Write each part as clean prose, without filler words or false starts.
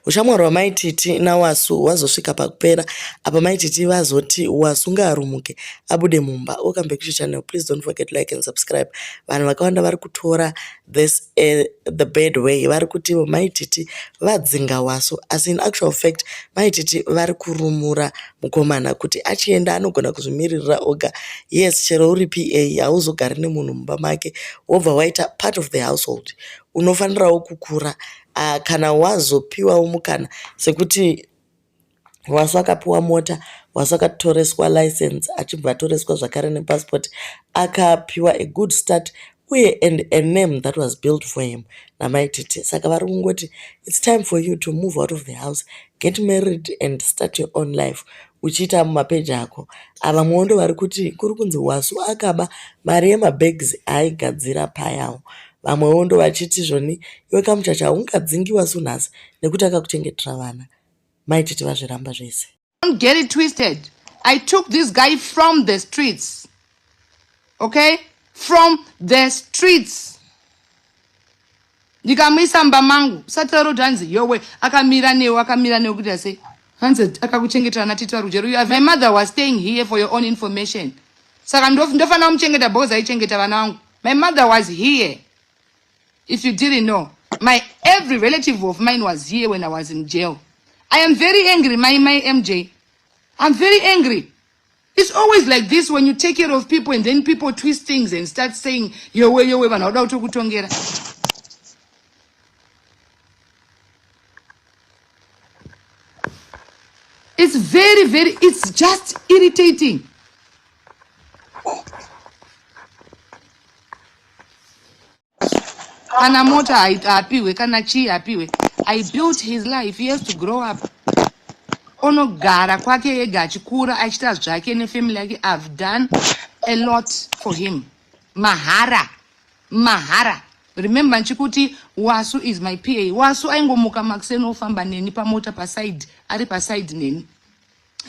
Ushamwari hwaMai Titi naWasu hwazosvika pakupera apa Mai Titi vazoti Wasu ngaarumuke abude mumba. Welcome back to channel. Please don't forget to like and subscribe. Vanhu vakawanda vari kutora this the bad way. Vari kuti Mai Titi vadzinga Wasu asi in actual fact Mai Titi vari kurumura mukomana kuti achienda anogona kuzvimiririra oga. Yes, chero uri PA hauzogari nemunhu mumba make wobva waita part of the household. Unofanirawo kukura kana wazopiwawo mukana sekuti Wasu akapiwa mota, Wasu akatoreswa license achibva atoreswa zvakare nepassport. Akapiwa a good start uye and a name that was built for him naMai Titi. Saka vari kungoti it's time for you to move out of the house, get married and start your own life uchiita mumapeji ako. Vamwewo ndovari kuti kuri kunzi Wasu akaba mari yemabags aaigadzira payawo. Vamwewo ndovachiti zvoni iwe kamuchacha haungadzingi Wasu nhasi nekuti akakuchengetera vana. Mai Titi vazviramba zvese. Don't get it twisted. I took this guy from the streets. Okay? From the streets. Ndikamuisa mumba mangu. Usataura kuti hanzi yowe akamira newe akamira newe kuti sei? Hanzi akakuchengetera natiti vari kujeri. My mother was staying here for your own information. Saka ndofanira kumuchengeta because aichengeta vana vangu. My mother was here. If you didn't know, my every relative of mine was here when I was in jail. I am very angry, my MJ. I'm very angry. It's always like this when you take care of people and then people twist things and start saying, yowe, yowe, vanhu vanoda kutokutongera. It's very, very, it's just irritating. Kana mota haapiwe, kana chii haapiwe. I built his life. He has to grow up. Onogara kwake ega achikura achiita zvake nefamily yake. I've done a lot for him. Mahara. Mahara. Remember nchikuti Wasu is my PA. Wasu aingomuka makuseni ofamba neni pamota paside, ari paside neni.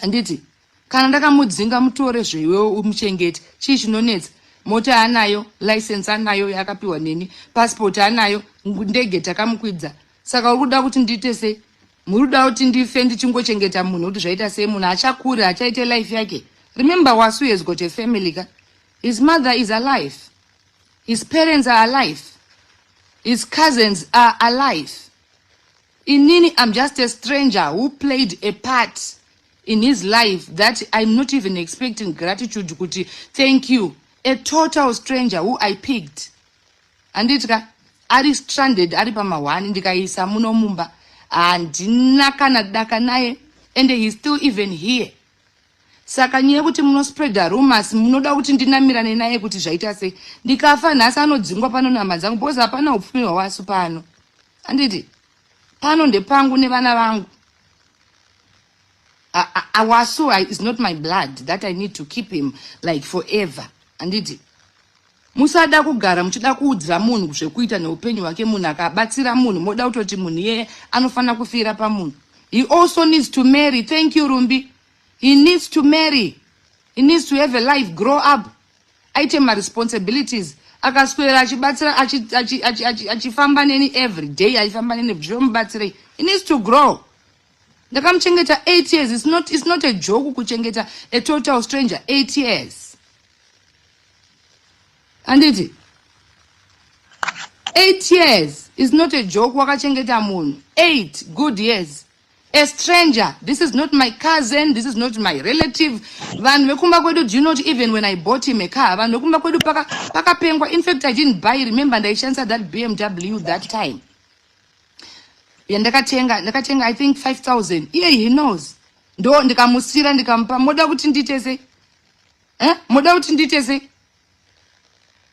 Handiti kana ndakamudzinga mutore zveiwewo umuchengete. Chii chinonetsa? Mota anayo, license anayo yakapiwa neni, passport anayo, ndege takamukwidza. Saka uri kuda kuti ndiite sei? Muri kuda kuti ndife ndichingochengeta munhu kuti zvaita sei? Munhu achakura, achaite life yake. Remember Wasu has got a family ka. His mother is alive. His parents are alive. His cousins are alive. Inini, I'm just a stranger who played a part in his life that I'm not even expecting gratitude kuti thank you. A total stranger who I picked. Handiti ka, ari stranded, ari pamahwani, ndikaisa muno mumba. Handina kana daka naye and he's still even here. Saka nyaya yekuti munospreada rumors, munoda kuti ndinamirane naye kuti zvaita sei? Ndikafa nhasi anodzingwa pano nehama dzangu because hapana upfumi hwaWasu pano. Handiti pano ndepangu nevana vangu. Wasu is not my blood that I need to keep him like forever. Handiti musada kugara muchida kuudzira munhu zvekuita neupenyu hwake. Munhu akabatsira munhu moda kutoti munhu iyeye anofanira kufira pamunhu. He also needs to marry. Thank you, Rumbi. He needs to marry. He needs to have a life, grow up. Aite ma-responsibilities. Akaswera achibatsira, achifamba neni every day, achifamba neni, zvomubatsirei. He needs to grow. Ndakamuchengeta 8 years. It's not a joke kuchengeta a total stranger 8 years. Handiti 8 years is not a joke. Wakachengeta munhu 8 good years. A stranger. This is not my cousin. This is not my relative. Vanhu vekumba kwedu, do you know even when I bought him a car, vanhu vekumba kwedu pakapengwa. In fact, I didn't buy. Remember, ndaishandisa that BMW that time. Yandakatenga, ndakatenga I think 5,000. Yeah, he knows. Ndo ndikamusira ndikamupa. Moda kuti ndiite sei? Moda kuti ndiite sei?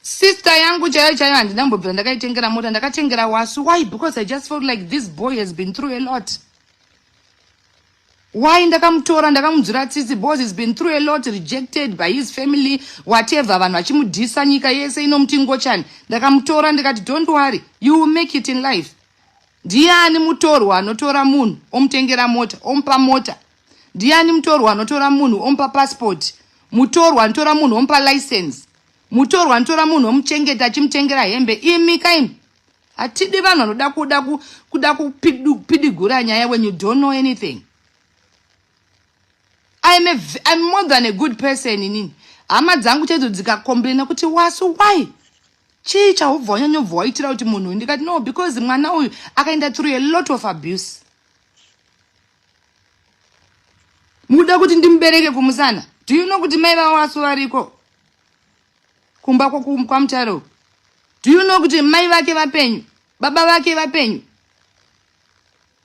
Sister yangu chaiyo chaiyo handina kumbobvira ndakaitengera mota, ndakatengera Wasu. Why? Because I just felt like this boy has been through a lot. Why ndakamutora ndakamunzwira tsitsi? Because he's been through a lot, rejected by his family, whatever, vanhu vachimudhisa, nyika yese inomuti ngochani. Ndakamutora ndikati don't worry, you will make it in life. Ndiani mutorwa anotora munhu omutengera mota, omupa mota? Ndiani mutorwa anotora munhu omupa passport? Mutorwa anotora munhu omupa license? Mutorwa anotora munhu omuchengeta achimutengera hembe? Imi kaimi. Hatidi vanhu vanoda kuda kuda kupidigura nyaya when you don't know anything. I'm, a, I'm more than a good person inini. Hama dzangu chaidzo dzikakomplaina kuti wasu why chii chaubva wanyanyobva waitira kuti munhu uyu ndikati no because mwana uyu akaenda through a lot of abuse. Mukuda kuti ndimubereke kumusana? Do you know kuti mai vawasu variko kumba kwaMutare uku? Do you know kuti mai vake vapenyu, baba vake vapenyu?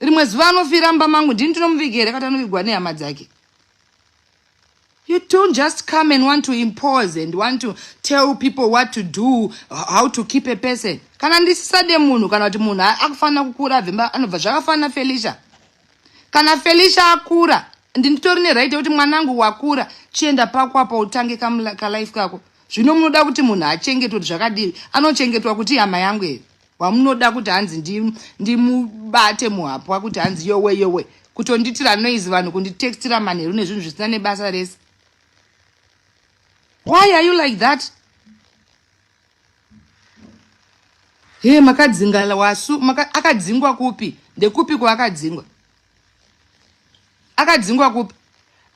Rimwe zuva anofira mumba mangu, ndini ndinomuviga here kati anovigwa nehama dzake? You don't just come and want to impose and want to tell people what to do, how to keep a person. Kana ndisisade munhu kana kuti munhu akufanira kukura abvemba anobva zvakafanana Felicia. Kana Felicia akura, ndinitori neright yekuti mwanangu wakura, chienda pako apa utange kalife kako. Zvino munoda kuti munhu achengetwe kuti zvakadii? Anochengetwa kuti hama yangu here? Wamunoda kuti hanzi ndimubate muhapwa kuti hanzi yowe yowe kutonditira noise vanhu kunditextira manheru nezvinhu zvisina nebasa rese. Why are you like that? He makadzinga wasu maka, akadzingwa kupi? Ndekupi kwaakadzingwa? Akadzingwa kupi?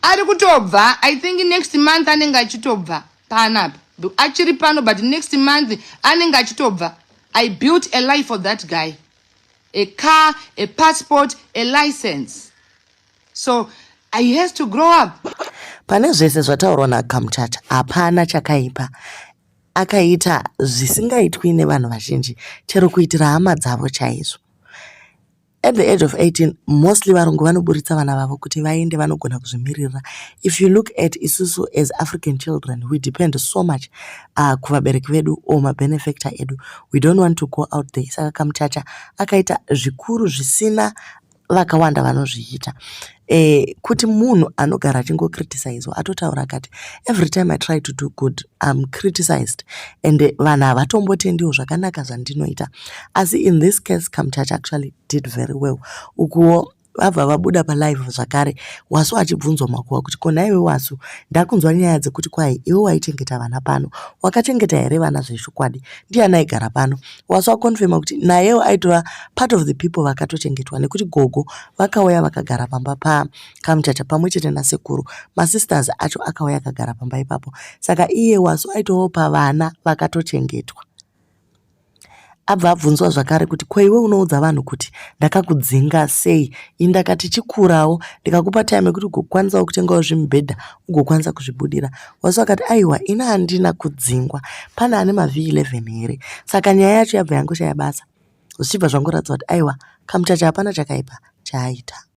Ari kutobva, I think next month anenge achitobva panapa. Achiri pano but next month anenge achitobva. I built a life for that guy. A car, a passport, a license. So he has to grow up. Pane zvese zvataurwa naKamuchacha hapana chakaipa. Akaita zvisingaitwi nevanhu vazhinji chero kuitira hama dzavo chaizvo. At the age of 18 mostly varungu vanoburitsa vana vavo kuti vaende vanogona kuzvimiririra. If you look at isusu as African children we depend so much kuvabereki vedu or mabenefactor edu. We don't want to go out there. Saka Kamuchacha akaita zvikuru zvisina vakawanda vanozviita. Kuti munhu anogara achingocriticizwa atotaura akati every time I try to do good I'm criticized and vanhu havatombotendiwo zvakanaka zvandinoita. Asi in this case Kamuchacha actually did very well. Ukuwo vabva vabuda palive zvakare Wasu achibvunzwa makuhwa kuti ko nhaiwe Wasu ndakunzwa nyaya dzekuti kwai iwe waichengeta vana pano wakachengeta here vana zvechokwadi ndiani aigara pano Wasu akonfema kuti nayewo aitova part of the people vakatochengetwa nekuti gogo vakauya vakagara pamba paKamuchacha pamwe chete nasekuru masisters acho akauya akagara pamba ipapo saka iye Wasu aitovawo pavana vakatochengetwa. Abva abvunzwa zvakare kuti ko iwe unoudza vanhu kuti ndakakudzinga sei ini ndakati chikurawo ndikakupa time yekuti ugokwanisawo kutengawo zvimubhedha ugokwanisa kuzvibudira. Wasu akati aiwa ini handina kudzingwa pane ane maV11 here. Saka nyaya yacho yabva yangoshaya basa zvichibva zvangoratidza kuti aiwa Kamuchacha hapana chakaipa chaaita.